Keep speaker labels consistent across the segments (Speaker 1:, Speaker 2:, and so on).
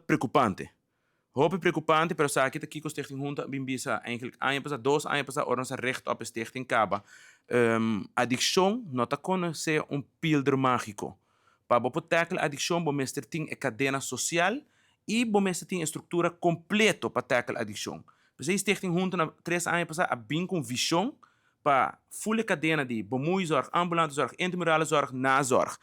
Speaker 1: preocupante. Hopi preocupante, pero esaki ta kico Stichting Hunto a bin bisa eigenlijk aña pasa, 2 aña pasa, ora nos a richt op e stichting caba. Adiccion no ta conoce un pilder magico. Pa bo por tackle adiccion, bo mester tin e cadena social y bo mester tin e structura completo pa tackle adiccion. Pesey Stichting Hunto na 3 aña pasa a bin cu vision pa full cadena di bemoeizorg, ambulante zorg, intramurale zorg, nazorg,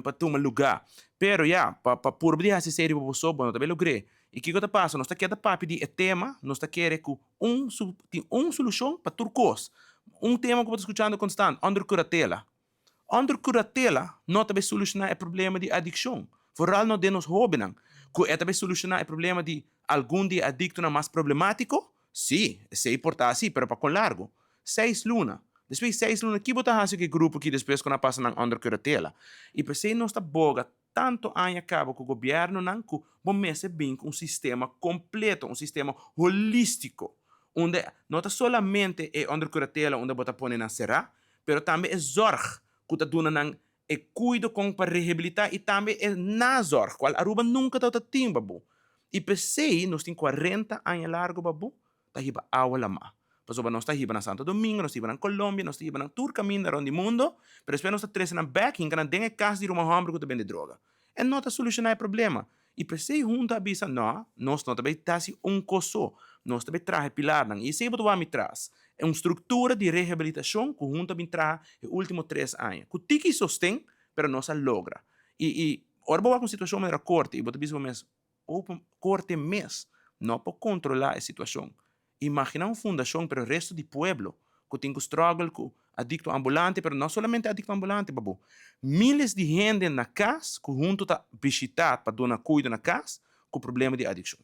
Speaker 1: pa tuma lugar. Pero ja, pa purba di haci serie bo so, bo no ta bay logr'e. Y kico ta pasa? Nos ta keda papia di e tema, nos ta kere cu tin un solucion pa tur cos. Un tema cu bo ta scuchando constant, onder curatela. Onder curatela no ta bay soluciona e problema di adiccion. Vooral no den nos hobennan. Cu e ta bay soluciona e problema di algun di adictonan mas problematico? Si, esey por ta asina, pero pa con largo? 6 luna. Despues 6 luna, kico bo ta haci cu e grupo cu despues cu nan pasa nan onder curatela? Y pesey nos ta boga tanto aña caba cu gobiernonan cu bo mester bin cu un sistema completo, un sistema holistico, unda no ta solamente e onder curatela unda bo ta pone nan cera, pero tambe e zorg cu ta duna nan e cuido con pa rehabilita y tambe e nazorg, cual Aruba nunca ta tin, babu. Y pesey nos tin 40 aña largo, babu, ta hiba awa lama. Pasobra nos ta hiba na Santo Domingo, nos ta hiba na Colombia, nos ta hiba na tur caminda rond di mundo, pero despues nos ta trece nan back, hinca nan den e cas di ruman homber cu ta bende droga. E no ta soluciona e problema. Y pesey Hunto a bisa, no, nos no ta bay haci un cos so, nos ta bay traha pilarnan. Y esey bo ta mi tras. E un structura di rehabilitacion cu Hunto a bin traha e ultimo 3 aña. Cu tiki sosten, pero nos a logra. Y ora bo un situacion manera corte, y bo ta bisa mes, open corte mes, no por controla e situacion. Imagina un fundacion, pero resto di pueblo, cu tin cu struggle cu adicto ambulante, pero no solamente adicto ambulante, babu. Miles di hende na cas, cu Hunto ta bishita pa duna cuido na cas, cu problema di adiccion.